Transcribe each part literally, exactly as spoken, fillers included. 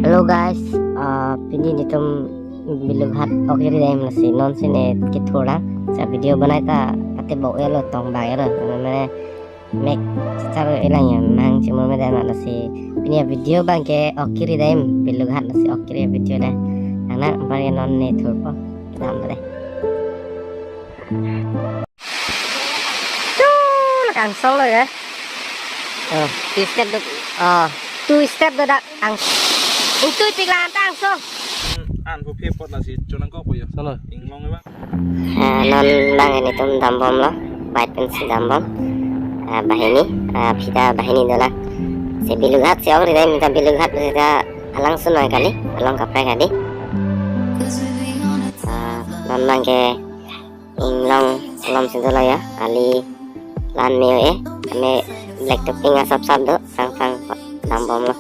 Hello guys, ah, pini netum Bilughat ok kiri dam, lasi non si ne kethur lang. Sa video banai ta pate bok ya lo, tong bak ya lo. Mane mek charo elang ya, mang chimo me dam, lasi pini ya video abang ke ok kiri dam, Bilughat lasi ok kiri video le. Anak bang ya, non ne thurpo, dam le. Chu, la kangsong lo ya. Oh, two step do. Oh, two step do dak ang. Untui pik lang ta angsong. An phu phe apot lasi chonang ko ko yo. Solo. Inglong ba. Ah, non bang netum dambom lo. Bait pen si dambom. Ah, banghini, ah, phita banghini dolang. Si Bilughat si ok kiri dam, ta Bilughat si ta alangsun noi kali, along kaprek kali. Ah, non bang ke inglong alom si dolo ya, ali lan me-o e, ame black topping asap sap do, sang sang dambom lo.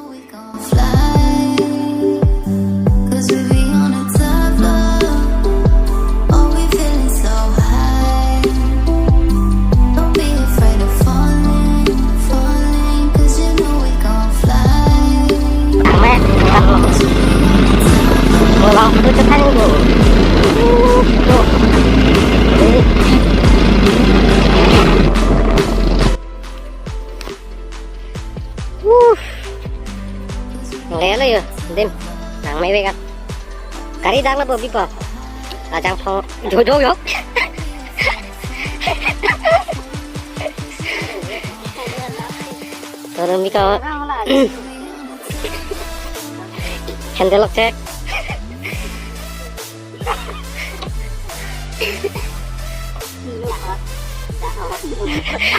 Wuh. Nang lelo yo, dim. Nang me vek kan. Kari dang lo bo bipo. Ajang pho jojo yo. Turun biko. Handle lock check.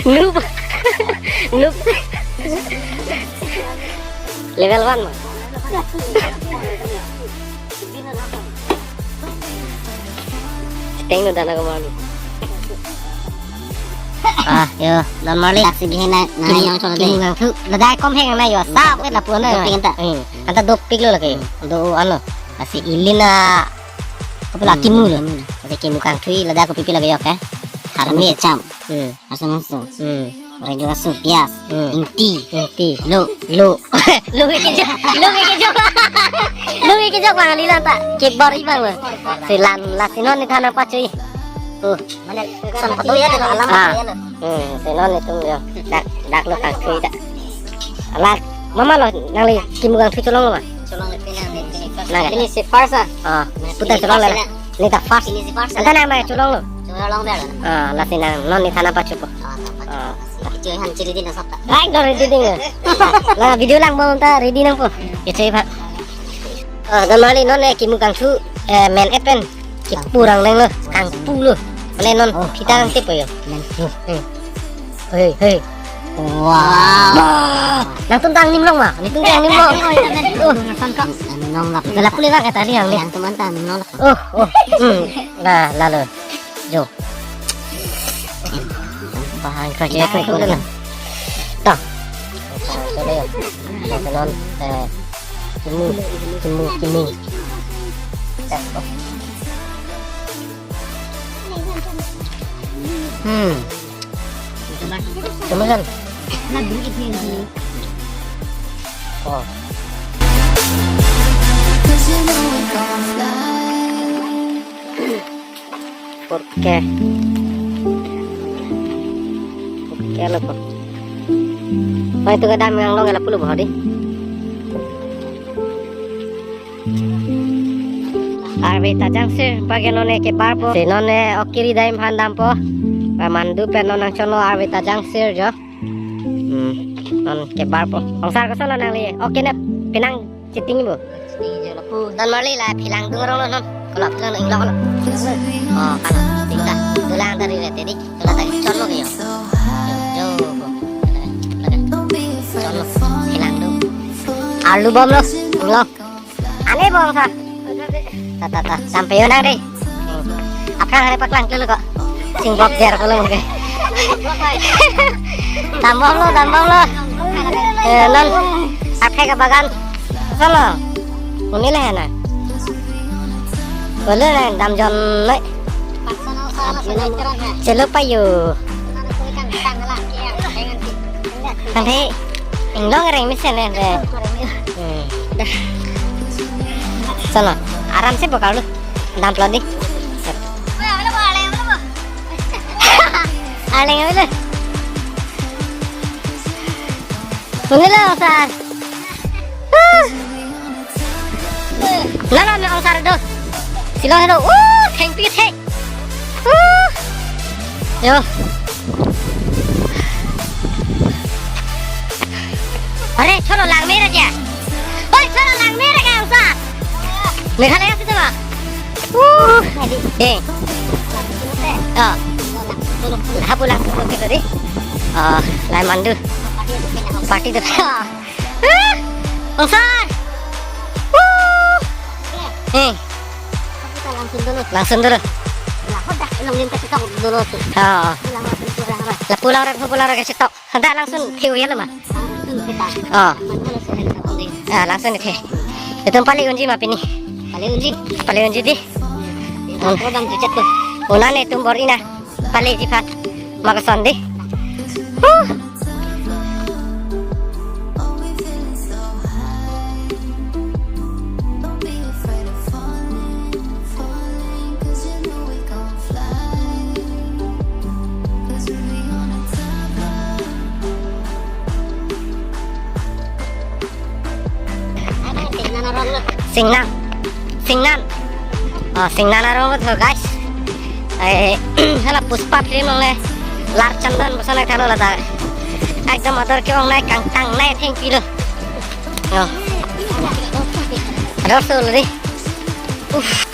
Noob. Noob. Level one ma. Teng no dana ko mami. Ah, yo, non marli. Taksi bihin na, na, Kimu, yang cholo kimu deh. Kangthu. Ladai kom heng na yo, sap ke lapu na. Dopik anta. Hmm. Anta dopik lo lagi. Hmm. Do ano. Asi ilin na. Apa lagi, hmm, kimu lo. Kimu. Asi kimu kangthu, ladai kopi pi lagi yo ke. Harmi. Kecap. Hmm. Asam masuk. Hmm. Orang juga su, pias. Hmm. Ingti. Ingti. Lo. Lo. Lo ke jok. Lo ke jok. Lo ke jok bang, lila ta. Kebor ibang lo. Si lan, lasi non ne than nangpachui. Oh. Mana san patu ya, alam, ah, ya lo. Hmm, si non netum yo. Dak, dak lo kangthu dak. Ala, mama lo, nangli kimu kangthu cholong lo ma? Cholong lo, pini, pini, pini first. Nang, pini si first ah. Ah, putar cholong lo. Pini first la. Ne ta first. Pini si first la. Anta nang ma cholong lo. Cholong lo. Ah, lasi nang, non ne than nangpachupo. Ah, nangpachupo. Ah. Kechoi han chiri din asap ta. Ai, dor ready ding. La video langbom ta ready nangpo. Kechoi pha. Ah, don marli non ne kimu kangthu, eh, men et pen. Kipu rang leng lo, kangpu lo. Mane non, oh, phita kangtip po yo. Men. Hmm. Hei, hei. Wow. Bah. Nangtum ta angnim long ma? Netum ta angnim long. Oh. Nang long lap. Lapu le bang, eh, tari ang le. Nangtum anta angnim long lap. Oh, oh. Hmm. La, la lo. Jo. Bahang kerja itu itu lah. Tah. Solo ya. Nonton, eh, kimu, kimu, kimu. Hmm. Coba kan. Oh. Oke. Oke lo po. Pai tu kadam yang long lapu lo po di. Arve ta jangsir, bang ke non ne kebar po. Si non ne ok kiri dam aphan dampo. Ba mandu pen non nangchonlo arve ta jangsir jo. Hmm, non kebar po. Ongsar koson lo nangli? Ok ne penang chiting bo. Don marli la phelang dung rong lo non. Kola phelang inglong lo. Oh, kan. Tingka. Tulang dari rete di. Tulang dari chonlo ke yo. Jo, jo, bo. Chonlo. Phelang dung. Alu bom lo. Inglong. Ane bom sa. Ta, ta, ta. Sampai yo nang dei. Aphrang hari paklang kilo ko. Sing bok jer ko lo ke. Dambom lo, dambom lo. Eh, non. Akhai ke bagan. Solo. Uni le na. Bole le dam jon le. Chelo payo. Kangthei, inglong reng mesen le. Hmm. Dah. Sana, aram si bo karlu. Damplot dei. Arleng avelo. Un'elo, sir. Huh. Nana me ongsar do. Silong do. Uh, thengpi the. Uh. Yo. Are, cholo langme ra kya? Oi, cholo langme ra kya, ongsar? Meghalaya si to ma? Uh, eh. Oh. Hapu lang ke tadi. Oh, lai mandu. Party tu. Ah, ongsar. Uh. Eh. Langsung dulu. Langsung dulu. Lapu dah, long lim kasih dulu tu. Oh. Pulang rat, pulang rat. Lah pulang rat, pulang rat kasih tok. Hendak langsung ke uya lo ma? Langsung kita. Oh. Mana langsung kita. Ah, langsung ke. Itum pale unji ma pini? Pale unji. Pale unji dei. Hmm. Program cucet tu. Un'an itum bor-i na. Pale ji phan. Makasonde. Huh. Singnan. Singnan. Oh, Singnan arong lo tho, guys. Eh, hala Pushpa film along le Larchandan bosan thalo lata. Ekdom ador ke-ongnei, kangtangnei thengpi lo. Oh. Ador so lo dei. Uff.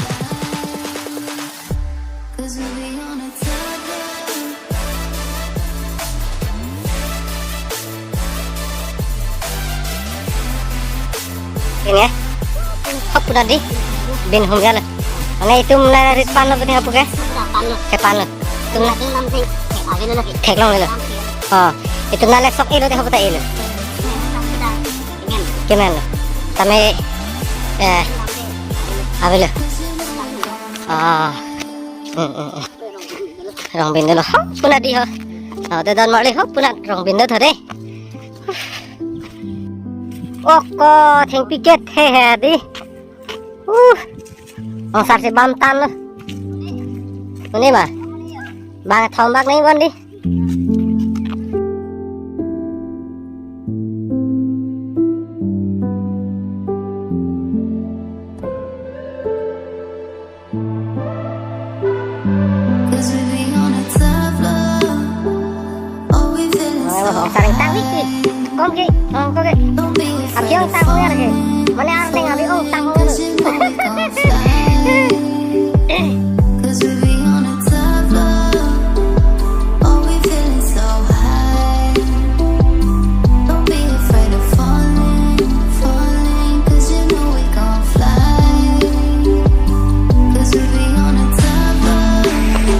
Ini ya. Hop puna dei. Bin hum ya lo. Ane itum na rit pan lo, bin hop ke? Pan lo. Ke pan lo. Itum na theklong lo. Oh, itum na le sok-i lo dei, hop ta i lo. Kemen lo. Tame, eh, avelo. Ah. Hmm, hmm, hmm. Rong bin dolo, hop puna dei ho. Oh, de don marli hop puna rong bin do tho dei. Oko, thengpi kethe he dei. Uh. Ongsar si bam tan lo. Ini ma. Bang thom bak ni bon dei. Ongsar ingtang wik ti. Kom ke, oh, kom ke. Abi ongtang ho ya lagi. Mane arleng abi ongtang ho ya.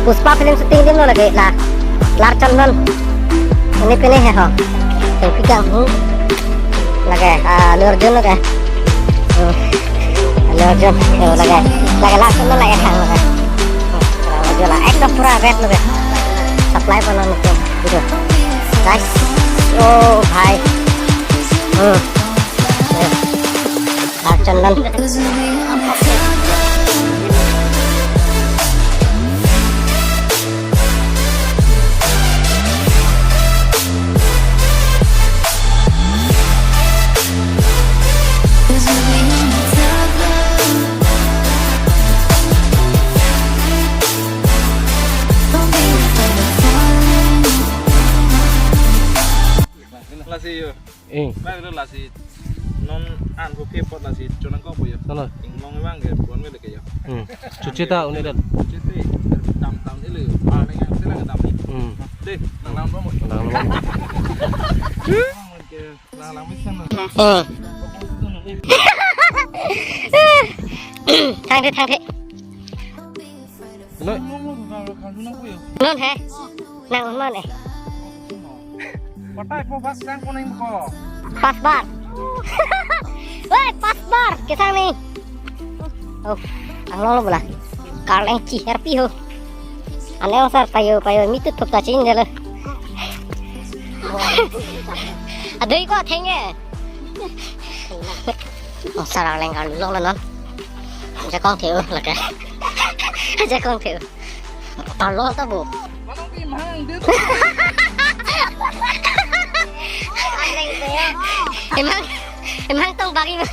Pushpa film shooting adim lo lake la. Larchandan. Ini pini he ho. Yang pegang, hmm. Lake, ah, Allu Arjun lake. Hmm. Allu Arjun. Yo, lake. Lake Larchandan lake thang lake. Hmm. Allu Arjun la. Ekdom pura red lake. Supply pon lo nokto. Gitu. Guys. Oh, bhai. Hmm. Yo. Larchandan. Lasi yo. Eh. Bang lo lasi non an ko ke pot lasi chonang ko po yo. Sana. Inglong bang ke bon me ke yo. Hmm. Chuche ta un-e det. Chuche te dam tam ni le. Ah, nang yang sila dam ni. Hmm. Te, nang lam lo mo. Nang lam lo. Ke nang lam mi sana. Hmm. Thang the, thang the. Noi. Non he. Nang non eh. Patai po bus sang koning ko. Pas bar. Woi, pas bar. Kesang ni. Oh, ang lo bola. Karleng chi herpi ho. Ane ongsar payo payo mitu thup ta chin jalo. Adoi ko thenge. Ongsar arleng karlu lo non. Jakong the-o lake. Jakong the-o. Parlo ta bo. Manong pi mang dun. Emang, emang tong bagi ma.